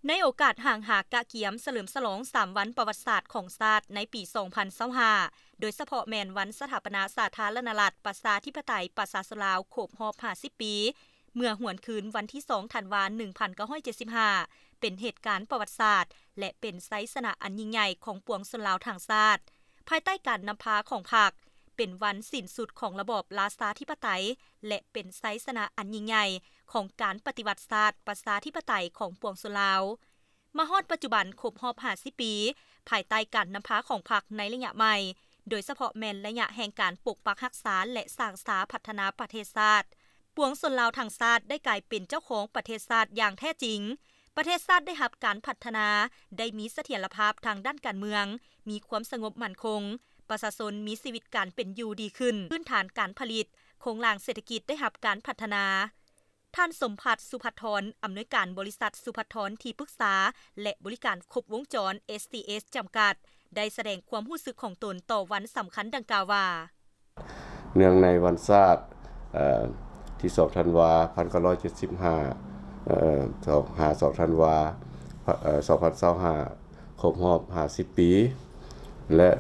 ໃນໂອກາດຫ້າງຫາກະກຽມສະເຫຼີມສະຫຼອງສາມວັນປະຫວັດສາດຂອງຊາດໃນປີສອງພັນຊາວຫ້າ ໂດຍສະເພາະແມ່ນວັນສະຖາປະນາສາທາລະນະລັດ ປະຊາທິປະໄຕ ປະຊາຊົນລາວ ຄົບຮອບຫ້າສິບປີ ເມື່ອຫວນຄືນວັນທີສອງທັນວາໜຶ່ງພັນເກົ້າຮ້ອຍເຈັດສິບຫ້າ ເປັນເຫດການປະຫວັດສາດ ແລະ ເປັນໄຊຊະນະອັນຍິ່ງໃຫຍ່ຂອງປວງຊົນລາວທັງຊາດ ພາຍໃຕ້ການນຳພາຂອງພັກ ເປັນວັນສິ້ນສຸດຂອງລະບອບລາຊາທິປະໄຕ ແລະ ເປັນໄຊຊະນະອັນຍິ່ງໃຫຍ່ຂອງການປະຕິວັດຊາດປະຊາທິປະໄຕຂອງປວງຊົນລາວ. ມາຮອດປັດຈຸບັນຄົບຮອບຫ້າສິບປີ ພາຍໃຕ້ການນຳພາຂອງພັກໃນໄລຍະໃໝ່ ໂດຍສະເພາະແມ່ນໄລຍະແຫ່ງການປົກປັກຮັກສາ ແລະ ສ້າງສາພັດທະນາປະເທດຊາດ, ປວງຊົນລາວທັງຊາດໄດ້ກາຍເປັນເຈົ້າຂອງປະເທດຊາດຢ່າງແທ້ຈິງ. ປະເທດຊາດໄດ້ຮັບການພັດທະນາ, ໄດ້ມີສະຖຽນລະພາບທາງດ້ານການເມືອງ, ມີຄວາມສະຫງົບໝັ້ນຄົງ, ປະຊາຊົນມີຊີວິດການເປັນຢູ່ດີຂຶ້ນ, ພື້ນຖານການຜະລິດ, ໂຄງລ່າງເສດຖະກິດໄດ້ຮັບການພັດທະນາ. ທ່ານ ສົມພັດ ສຸພັດທອນ ອຳນວຍການບໍລິສັດ ສຸພັດທອນທີ່ປຶກສາ ແລະ ບໍລິການຄົບວົງຈອນ ເອສທີເອສ ຈຳກັດ ໄດ້ສະແດງຄວາມຮູ້ສຶກຂອງຕົນຕໍ່ວັນສຳຄັນດັ່ງກ່າວວ່າ: ເນື່ອງໃນວັນຊາດ ເອີ ທີສອງທັນວາ ພັນເກົ້າຮ້ອຍເຈັດສິບຫ້າ ເອີ ຫາສອງທັນວາ ເອີ ສອງພັນຊາວຫ້າ ຄົບຮອບຫ້າສິບປີ ແລະ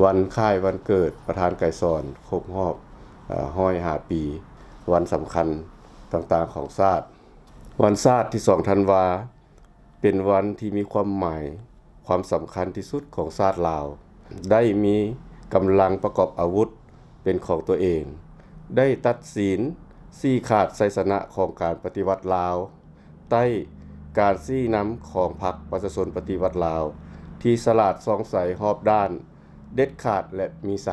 ວັນຄ້າຍວັນເກີດປະທານໄກສອນ ຄົບຮອບ ເອີ ຮ້ອຍຫ້າປີ ວັນສຳຄັນຕ່າງໆຂອງຊາດ. ວັນຊາດທີສອງທັນວາ ເປັນວັນທີ່ມີຄວາມໝາຍ ຄວາມສຳຄັນທີ່ສຸດຂອງຊາດລາວ, ໄດ້ມີກຳລັງປະກອບອາວຸດເປັນຂອງຕົວເອງ, ໄດ້ຕັດສິນຊີ້ຂາດໄຊຊະນະຂອງການປະຕິວັດລາວ ໃຕ້ການຊີ້ນຳຂອງພັກປະຊາຊົນປະຕິວັດລາວ ທີ່ສະຫຼາດສ່ອງໃສຮອບດ້ານ ເດັດຂາດ ແລະ ມີໄຊ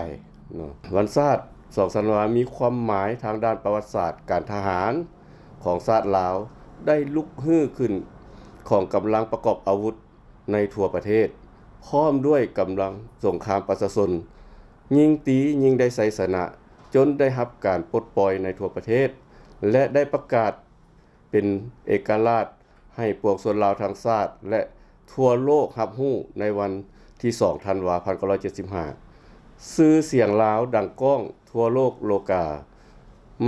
ເນາະ. ວັນຊາດສອງທັນວາ ມີຄວາມໝາຍທາງດ້ານປະຫວັດສາດການທະຫານຂອງຊາດລາວ ໄດ້ລຸກຮືຂຶ້ນຂອງກຳລັງປະກອບອາວຸດໃນທົ່ວປະເທດ ພ້ອມດ້ວຍກຳລັງສົງຄາມປະຊາຊົນ ຍິງຕີຍິງໄດ້ໄຊຊະນະ ຈົນໄດ້ຮັບການປົດປ່ອຍໃນທົ່ວປະເທດ ແລະ ໄດ້ປະກາດ ເປັນເອກະລາດໃຫ້ປວງຊົນລາວທັງຊາດ ແລະ ທົ່ວໂລກຮັບຮູ້ໃນວັນທີສອງທັນວາ ພັນເກົ້າຮ້ອຍເຈັດສິບຫ້າ ຊື່ສຽງລາວດັງກ້ອງທົ່ວໂລກໂລກາ.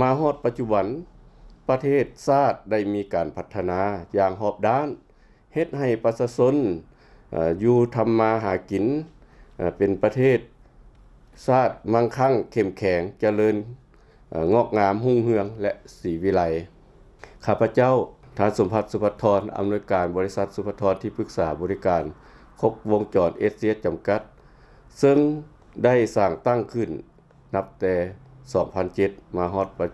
ມາຮອດປັດຈຸບັນ ປະເທດຊາດໄດ້ມີການພັດທະນາຢ່າງຮອບດ້ານ, ເຮັດໃຫ້ປະຊາຊົນ ເອີ ຢູ່ທຳມາຫາກິນ ເອີ ເປັນປະເທດຊາດມັ່ງຄັ່ງເຂັ້ມແຂງ ຈະເລີນ ເອີ ງອກງາມຮຸ່ງເຮືອງ ແລະ ສີວິໄລ. ຂ້າພະເຈົ້າ ທ່ານ ສົມພັດ ສຸພັດທອນ ອຳນວຍການບໍລິສັດ ສຸພັດທອນທີ່ປຶກສາບໍລິການຄົບວົງຈອນ ເອສທີເອສ ຈຳກັດ ເຊິ່ງໄດ້ສ້າງຕັ້ງຂຶ້ນນັບແຕ່ສອງພັນເຈັດ ມາຮອດປັດ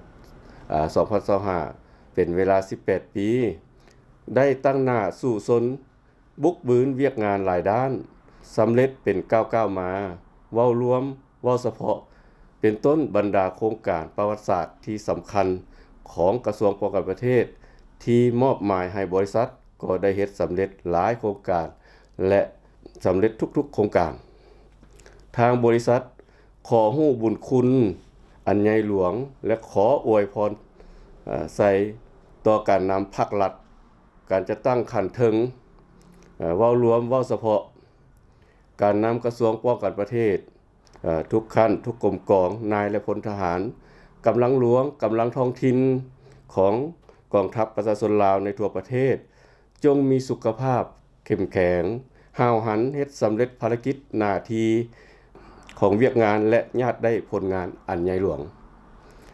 ອາ ສອງພັນຊາວຫ້າ ເປັນເວລາສິບແປດປີ ໄດ້ຕັ້ງໜ້າສູ້ຊົນ ບຸກບືນວຽກງານຫຼາຍດ້ານ ສຳເລັດເປັນກ້າວໆມາ. ເວົ້າລວມ, ເວົ້າສະເພາະ ເປັນຕົ້ນບັນດາໂຄງການປະຫວັດສາດທີ່ສຳຄັນຂອງກະຊວງປ້ອງກັນປະເທດ ທີ່ມອບໝາຍໃຫ້ບໍລິສັດ ກໍໄດ້ເຮັດສຳເລັດຫຼາຍໂຄງການ ແລະ ສຳເລັດທຸກໆໂຄງການ. ທາງບໍລິສັດຂໍຮູ້ບຸນຄຸນອັນໃຫຍ່ຫຼວງ ແລະ ຂໍອວຍພອນ ເອີ ໄຊຕໍ່ການນຳພັກລັດ ການຈັດຕັ້ງຂັ້ນເທິງ, ເອີ ເວົ້າລວມ, ເວົ້າສະເພາະ, ການນຳກະຊວງປ້ອງກັນປະເທດ ເອີ ທຸກຂັ້ນ, ທຸກກົມກອງ, ນາຍ ແລະ ພົນທະຫານ, ກຳລັງຫຼວງ, ກຳລັງທ້ອງຖິ່ນຂອງກອງທັບປະຊາຊົນລາວໃນທົ່ວປະເທດ ຈົ່ງມີສຸຂະພາບເຂັ້ມແຂງ, ຫ້າວຫັນ, ເຮັດສຳເລັດພາລະກິດໜ້າທີ່ຂອງວຽກງານ ແລະ ຍາດໄດ້ຜົນງານອັນໃຫຍ່ຫຼວງ.